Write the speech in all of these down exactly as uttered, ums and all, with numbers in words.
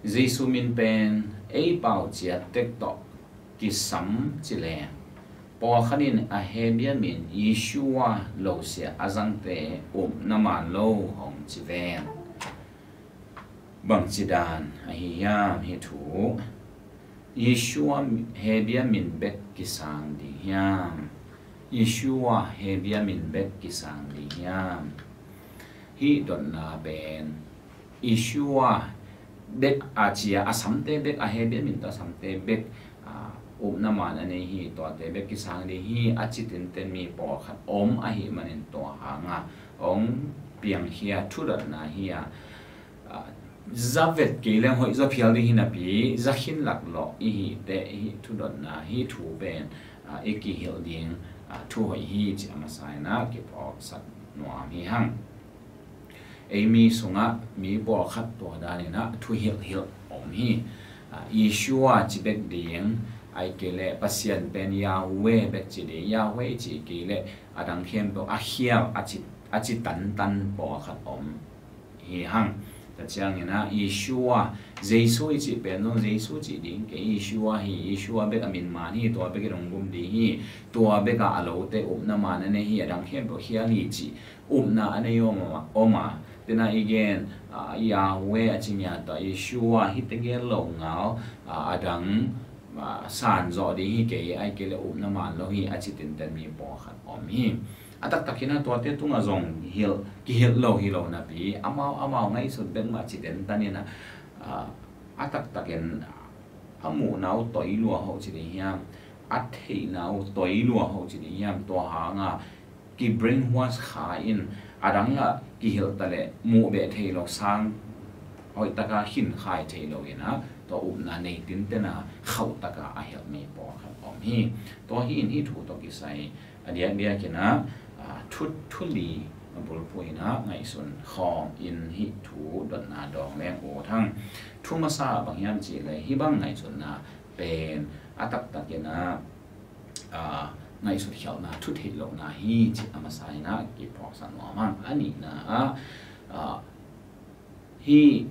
Jesu min pen ei pau ciat tek tawh kisam ci leng, pawlkhat in a Hebia min Yeshua lo sia a zangte upna man lo hong ci ven. Bangci dan ahi hiam hih thu? Yeshua Hebia min bek kisang ding hiam? Yeshua Hebia min bek kisang ding hiam? Hih dotna pen Yeshua bek a cia a samte bek, a Hebia min tawh a samte bek, a, upna man a nei hi, tuate bek kisang ding hi a ci tinten mi pawlkhat om ahih manin tua hanga hong piangkhia thudotna hi a, a, za vet kei leng hoih zaw phial ding hi napi, za khin laklawh i hih teh hih thudotna, hih thu pen, a, i kihilh ding, a, thu hoih hi ci a masa in ah kiphawksak nuam hi hang. Ei mi sungah mi pawlkhat tua danin ah thu hilhhilh om hi. A, Yeshua ci bek ding, ahih kei leh Pasian pen Yahweh bek ci ding, Yahweh i cih kei leh a dang khempeuh a khial a ci, a ci tantan pawlkhat om hi hang. Tua ciangin ah Yeshua, Jesu i cih pen zong Jesu cih ding kei, Yeshua hi, Yeshua bek a min man hi, tua bek in hong gum ding hi, tua bek a a lote upna man a nei hi, a dang khempeuh khial hi cih upna a nei om a, om a. Tua in ah i gen, a, Yahweh a ci ngiat tawh Yeshua hi tegel lo ngal, a, a dang, a, san zawh ding hi kei, ahih kei leh upna man lo hi a ci tinten mi pawlkhat om hi. A taktak in ah tuate tungah zong hilh, kihilh lo hi lo napi, amau, amau ngaihsut bek mah ci tentan in ah, a, a taktak in a muhna uh toi lua hoh ci ding hiam, a theihna uh toi lua hoh ci ding hiam, tua hanga ki brainwash kha in a dang lah kihilh ta leh muh beh thei lo, sang hoih taka khin khai thei lo in ah, tua upna nei tinten a khauh taka a hilh mi pawlkhat om hi. Tua hi in hih thu tawh kisai a diakdiak in ah, a, thu, thu li a bulphuh in ah ngaihsun khawm in hih thu dotna dawng leng ut hang. Thu masa bang hiam cih leh hih bang ngaihsutna pen a taktak in ah, a, ngaihsut khialhna, thu theih lohna hi ci a masa in ah kiphawksak nuam hang. A nihna ah, a, hih,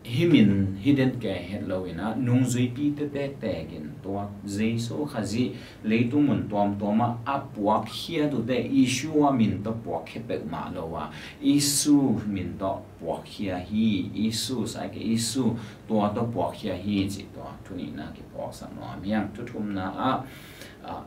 hih min, hih den ke het lo in ah, nungzuipite tektek in tua Jesu Khazih leitung mun tuamtuam ah a puakkhiat uh teh Yeshua min tawh puakkhia peuh mah lo a, Yeshua min tawh puakkhia hi, Yeshua, ahih kei leh Yeshua tua tawh puakkhia hi cih tua thu nihna kiphawksak nuam hi hang. Thu thumna ah, a,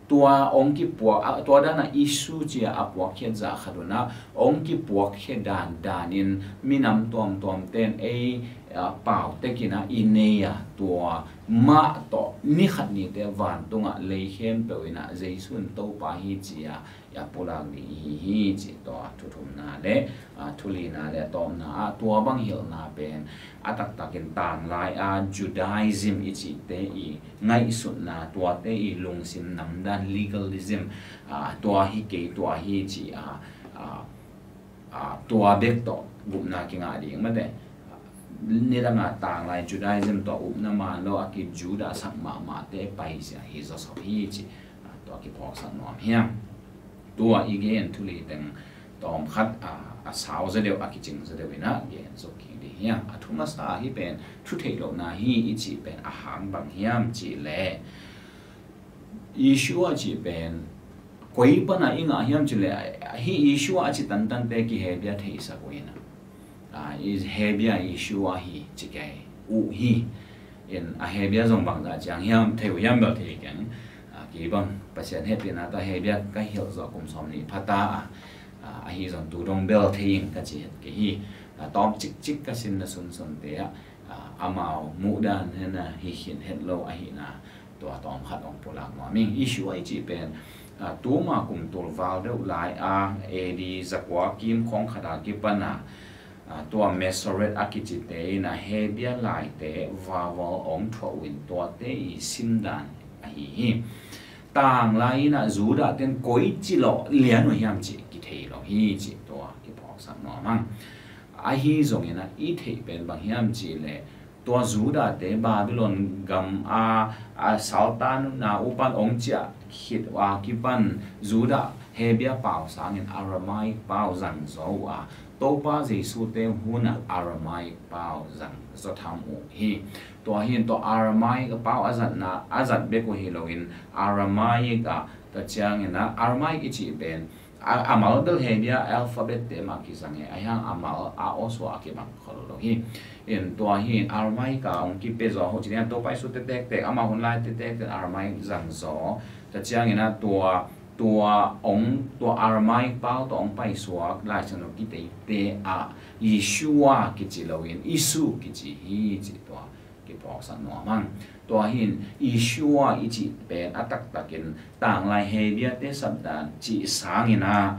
tua hong kipuak, a, tua dan a Yeshua ci a a puakkhiat zah khat un ah hong kipuakkhiat dan danin minam tuamtuam ten ei, a, pau tek in ah i nei a, tua mah tawh ni khat ni teh vantung ah lei khempeuh in ah Jesu in Topa hi ci a, a pulak ding i hi hi cih tua thu thumna le, a, thu lina le a tawpna ah tua bang hilhna pen a taktak in tanglai a Judaism i cihte i ngaihsutna, tuate i lungsim namdan, legalism, a, tua hi kei, tua hi ci a, a, a, tua bek tawh gupna kingah ding mate. Nidang a tanglai Judaism tawh upna man lo a ki Judah sak mahmahte paizia hi zawsop hi ci, a, tua kiphawksak nuam hi hang. Tua i gen thu li teng tawmkhat, a, a sau zaw deuh, a kicing zaw deuh in ah gen suk kik ding hi hang. A thu masa hih pen thu theih lohna hi i cih pen a hang bang hiam cih leh Yeshua cih pen koi pan a i ngah hiam cih leh, hih Yeshua a ci tantante ki-Hebia theisak uh in ah, a, i Hebia Yeshua hi ci kei uh hi. In a Hebia zong bangzah ciang hiam thei uh hiam bel thei keng. A, kei bang Pasian hehpihna tawh Hebia ka hilh zawh kum sawmnih pha ta a, a, ahi zong tu dong bel thei ing ka ci het kei hi. A, tawm cikcik ka sinna sunsunte ah, a, amau muhdan hen a hi khin het lo ahihna tua tawmkhat hong pulak nuam ing. Yeshua i cih pen, a, tuma kum tul val deuh lai a, A D zakua kim khawng khat a kipan a, a, tua Masoret a kicite in a Hebia laite vawal hong thuah uh in tuate i simdan ahi hi. Tanglai in a Judah ten koi ci lawh lian uh hiam cih kithei lo hi cih tua kiphawksak nuam hang. Ahi zongin a i theih pen bang hiam cih leh tua Judahte Babylon gam a, a saltanna upan hong ciah khit a kipan Judah Hebrew pau sangin Aramaic pau zang zaw uh a, Topa Jesu te hunah Aramaic pau zang zaw tham uh hi. Tua hi in tua Aramaic pau a zatna, a zat bek uh hi loin Aramaic ah, tua ciangin ah Aramaic i cih pen a, a mal bel Hebrew alphabet te mah kizang e, a hiang a mal a aw suah a kibang khol lo hi. In tua hi in Aramaic a hong kipia zaw ho ci lian, Topa Jesu te tektek, ama hun lai te tektek Aramaic zang zaw. Tua ciangin ah tua, tua hong, tua Aramaic pau tua hong paisuak Lai Siangtho kiteite ah Yeshua kici loin Isu kici hi ci tua kiphawksak nuam hang. Tua hi in Yeshua i cih pen a taktakin tanglai Hebrew te sapdan cih sangin ah,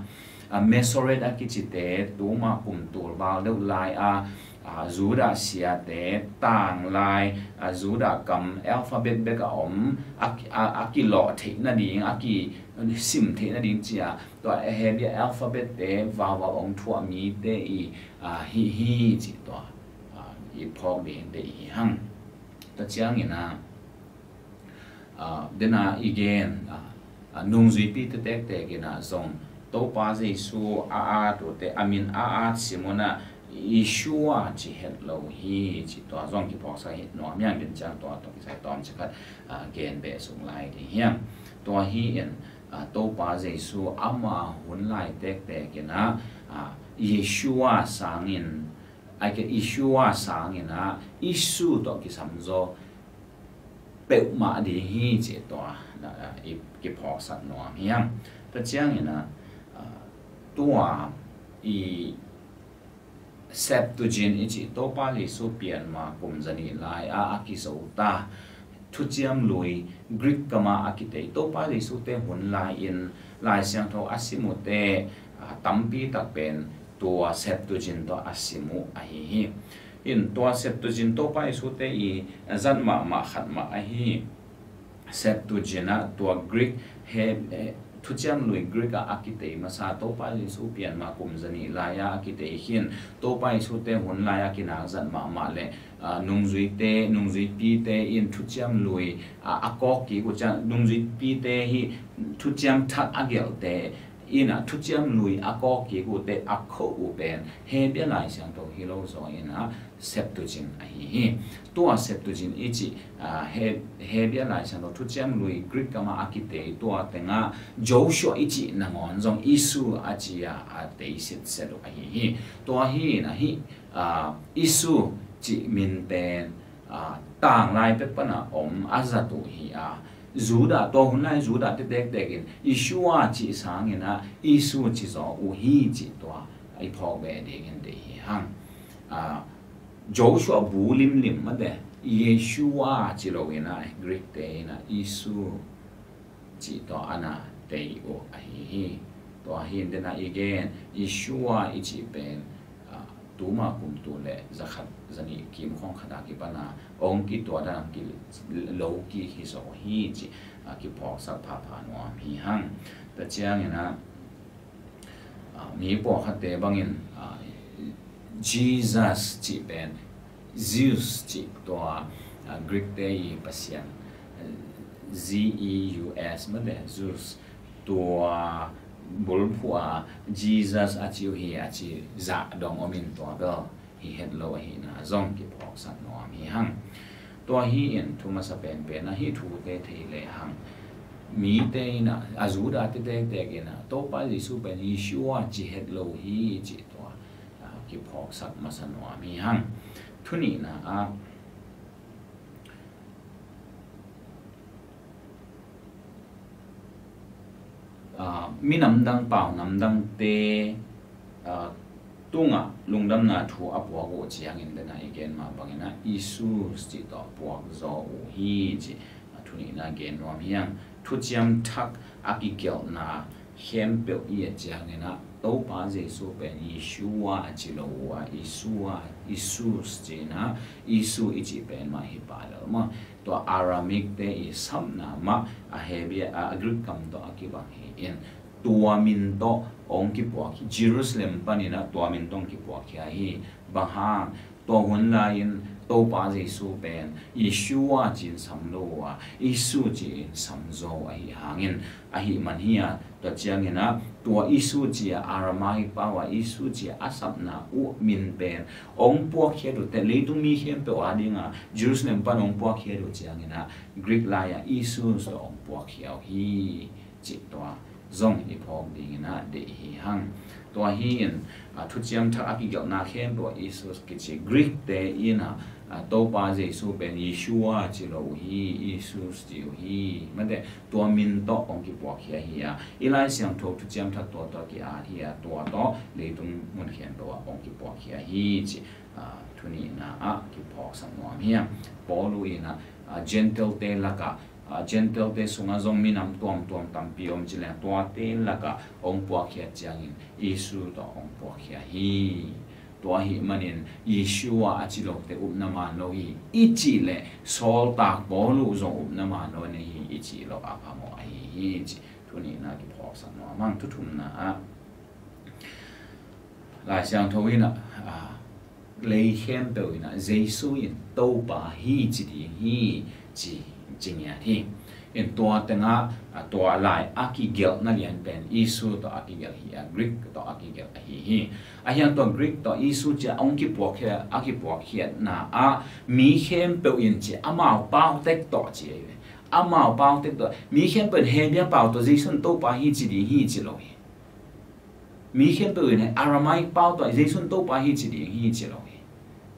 a, Masoret a kicite tuma kum tul val deuh lai a, a, Judah siate tanglai, a, Judah kam alphabet bek a om, a, a, a kilawh theih nading, a kisim theih nading cia tua Hebrew alphabet te vauvau hong thuah mite i, a, hi hi ci tua, a, i phawk ding te i hi hang. Tua ciangin ah, a, dena i gen, a, a, nungzuipi te tektek in ah zong Topa Jesu a at uh te a min a at sim un ah Yeshua ci het lo hi ci tua zong kiphawksak hi nuam hiang. Din ciang tua tawh kisai tawm cikhat, a, gen beh sung lai ding hiang. Tua hi in, a, Topa Jesu ama hun lai tektek in ah, a, Yeshua sangin, a, Yeshua sangin ah Isu tawh kisam zaw peuhmah ding hi ci tua, na, i kiphawksak nuam hiang. Tua ciangin ah, a, tua i Septuagint i cih Topa Jesu pian ma kum zanih lai a, a kizo ta thuciam lui Greek kam a a kitei Topa Jesu te hun lai in Lai Siangtho a sim uh te, a, tampi tak pen tua Septuagint tawh a sim uh ahi hi. In tua Septuagint Topa Jesu te i zat mahmah khat mah ahi. Septuagint ah tua Greek he, eh, thuciam lui Greek ah a kitei masa Topa Jesu pian ma kum zanih lai a a kitei khin Topa Jesu te hun lai a kinak zat mahmah le, a, nungzuite, nungzuipite in thuciam lui, a, a kawk kik uh ciang nungzuipite hi thuciam thak a gelhte in ah thuciam lui a kawk kik uh te a khoh uh pen Hebrew Lai Siangtho hi lo zaw in ah Septuagint ahi hi. Tua Septuagint i cih, a, He-, Hebrew Lai Siangtho thuciam lui Greek kam a a kitei tua tengah Joshua i cih nangawn zong Isu a ci a, a tei sitset uh ahi hi. Tua hi in ahi, a, Isu cih min pen, a, tanglai pek pana om a zat uh hi a, Judah, tua hun lai Judah te tektek in Yeshua cih sangin ah Isu ci zaw uh hi cih tua i phawk beh dingin deih hi hang. A, Joshua bu limlim mate Yeshua ci lo in ah Greek te in ah Isu cih tua ana tei uh ahi hi. Tua hi in dena i gen Yeshua i cih pen, a, tuma kum tul le zakhat zanih kim khawng khat a kipan a hong kituat a hong ki lo kik hi zaw hi cih, a, kiphawksak phapha nuam hi hang. Tua ciangin ah, a, mi pawlkhatte bangin, a, Jesus cih pen Zeus cih tua, a, Greek te i pasian, a, Z E U S mate Zeus tua bulphuh a Jesus a ci uh hi a ci zah dong om in tua bel hi het lo ahihna zong kiphawksak nuam hi hang. Tua hi in thu masa penpen a hih thute thei le hang mite in ah, a Judah te tektek in ah Topa Jesu pen Yeshua ci het lo hi cih tua, a, kiphawksak masa nuam hi hang. Thu nihna ah, a, minam dang pau namdangte, a, tungah lungdamna thu a puak uh ciangin dena i gen mah bangin ah Isus cih tawh puak zaw uh hi cih, a, thu nihna gen nuam hiang. Thuciam thak a kigelhna khempeuh i et ciangin ah Topa Jesu pen Yeshua a ci lo uh a, Yeshua, Isus ci-in ah, Isu i cih pen mah hi pah lel maw. Tua Aramaic te i sapna mah a Hebrew, a, a Greek kam tawh a kibang hi in tua min tawh hong kipuak hi. Jerusalem panin ah tua min tawh hong kipuak hi a hi. Bang hang, tua hun lai-in Topa Jesu pen Yeshua ci-in sam lo uh a, Isu ci-in sam zo ahi hangin, ahi man hi a, tua ciangin ah tua Isu ci-a Aramaic pau a Isu ci-a a sapna uh min pen hong puakkhiat uh teh, leitung mi khempeuh a ding a Jerusalem pan hong puakkhiat uh ciangin ah Greek lai-ah Isus tawh hong puakkhia uh hi, cih tua zong i phawk dingin ah deih hi hang. Tua hi-in, a, Thuciam Thak a kigelhna khempeuh ah Isus kici, Greek te in ah, a, Topa Jesu pen Yeshua ci lo uh hi, Isus ci uh hi. Mate, tua min tawh hong kipuakkhia hi a, i Lai Siangtho Thuciam Thak tua tawh ki-at hi a, tua tawh leitung mun khempeuh ah hong kipuakkhia hi, ci, a, thunihna ah kiphawksak nuam hi a. Paul in ah, a, Gentile te lakah, a, Gentile te sungah zong minam tuamtuam tampi om ci leng, tuate lakah hong puakkhiat ciangin Isu tawh hong puakkhia hi. Tua ahi manin Yeshua a ci lote upna man lo hi i cih leh, sawltak Paul uh zong upna man lo na hi i cih loh a phamawh ahi hi, ci. Thunihna kiphawksak nuam hang. Thuthumna ah, Lai Siangtho in ah, a, lei khempeuh in ah Jesu in Topa hi ci ding hi, ci, ci ngiat hi. In tua tengah, a, tua lai a kigelhna lian pen Isu tawh a kigelh hi a, Greek tawh a kigelh ahi hi. Ahi hang tua Greek tawh Isu ci-a hong kipuakkhiat, a kipuakkhiatna ah mi khempeuh in ci, amau pau tek tawh ci ahi ve. Amau pau tek tawh, mi khempeuh in Hebrew pau tawh Jesu in Topa hi ci ding hi ci lo hi. Mi khempeuh in Aramaic pau tawh Jesu in Topa hi ci ding hi ci lo hi.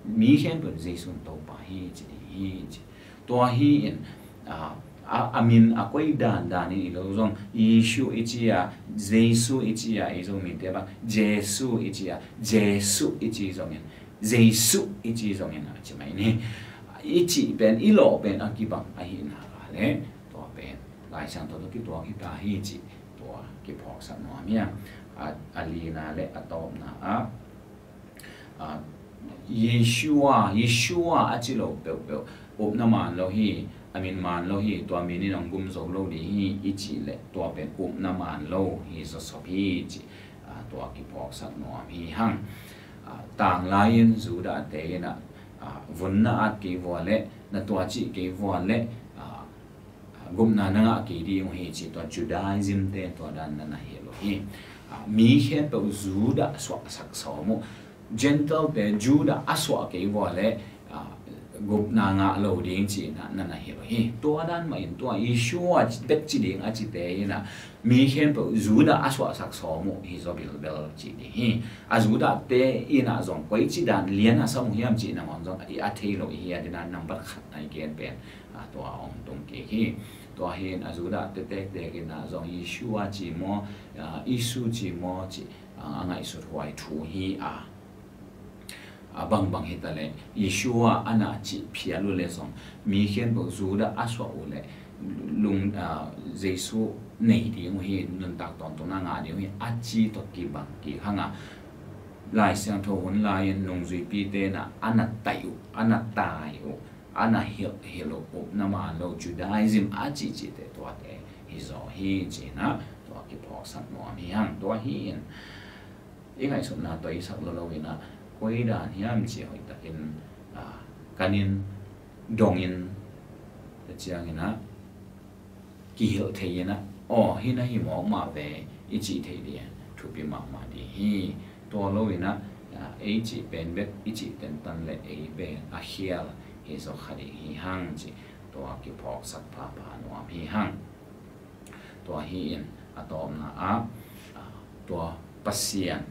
Mi khempeuh in Jesu in Topa hi ci ding hi ci. Tua hi-in, a, a, a min a koi dandan in i lo zong, Yeshua i ci a, Jesu i ci a, i Zomite bang, Jesu i ci a, Jesu i ci zongin, Jesu i ci zongin a ci mai ni. I cih pen, i lawh pen a kibang ahihna leh, tua pen Lai Siangtho tawh kituak hi ta hi, cih tua kiphawksak nuam hi a. A, a lina le a tawpna ah, a, Yeshua, Yeshua a ci lo peuhpeuh upna man lo hi, a min man lo hi, tua min in hong gum zo lo ding hi i cih leh, tua pen upna man lo hi zawsop hi, cih, a, tua kiphawksak nuam hi hang. A, tanglai-in Judah te in ah, a, vun na at kei vua leh, na tuacih kei vua leh, a, gupna na ngah kei ding uh hi, ci tua Judaism te tua dan na na hilh uh hi. A, mi khempeuh Judah suahsak sawm uh, Gentile te Judah a suah kei vua leh, a, gupna ngah lo ding ci-in ah na na hilh uh hi. Tua dan mah in tua Yeshua bek ci ding a cite in ah mi khempeuh Judah a suahsak sawm uh hi zaw bilbel ci ding hi. A Judah te in ah zong koici dan lian a sam uh hiam cih nangawn zong i a thei lo i hi a, dina nambat khat na i gen pen, a, tua hong tung kik hi. Tua hi-in a Judah te tektek in ah zong Yeshua ci maw, a, Isu ci maw cih, a, a ngaihsut huai thu hi a. A bangbang hi ta leh, Yeshua a na cih phial uh leh zong, mi khempeuh Judah a suah uh leh, lung, a, Jesu nei ding uh hi, nuntak tawntungna ngah ding uh hi, a ci tawh kibang kik hang a. Lai Siangtho hun lai-in nungzuipite in ah a na taih uh, a na tai uh, a na hilh, hilh uh, upna man lo Judaism a cihcihte tuate hi zaw hi, ci-in ah tua kiphawksak nuam hi hang. Tua hi-in i ngaihsutna tawh i sak lo lo in ah, koi dan hiam ci hoihtakin, a, kanin, dongin, tua ciangin ah kihilh thei in ah, aw, hih na hi mawk mah ve i cih theih ding thupi mahmah ding hi. Tua lo in ah, a, ei cih pen bek i cih tentan leh ei pen a khial hi zaw kha ding hi hang, cih tua kiphawksak phapha nuam hi hang. Tua hi-in a tawpna ah, a, tua Pasian,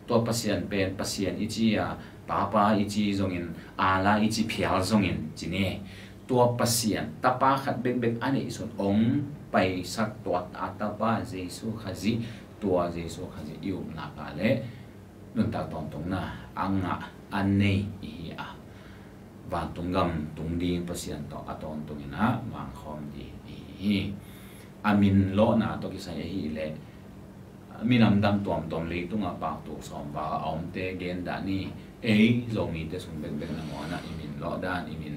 tua Pasian pen Pasian i ci a, Papa i ci zongin, Allah i ci phial zongin ci ni. Tua Pasian, Tapa khat bekbek a neihsun hong paisak tua a Tapa Jesu Khazih, tua Jesu Khazih i upna ka leh nuntak tawntungna a ngah, a nei i hi a, vantung gam tung ding Pasian tawh a tawntungin ah mangkhawm ding i hi hi. A min lawhna tawh kisai ahih leh, minam dang tuamtuam leitungah paktuk sawm val a omte gen dah ni. Ei Zomite sung bekbek nangawn ah i min lawh dan, i min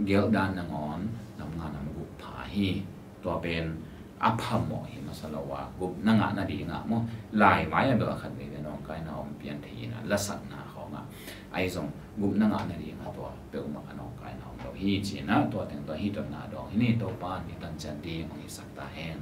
gelh dan nangawn nam nga nam guk pha hi. Tua pen, a phamawh hi masa lo a, gupna ngah nadingah maw, laimai a bek a khat veve nawngkaina om pian thei in a, lasakna khawngah ahi zong gupna ngah nadingah tua peuhmah a nawngkaina om lo hi ci-in a, tua teng tua hi dotna dawng hi ni. Topa in i tan ciat ding hong hisak ta hen.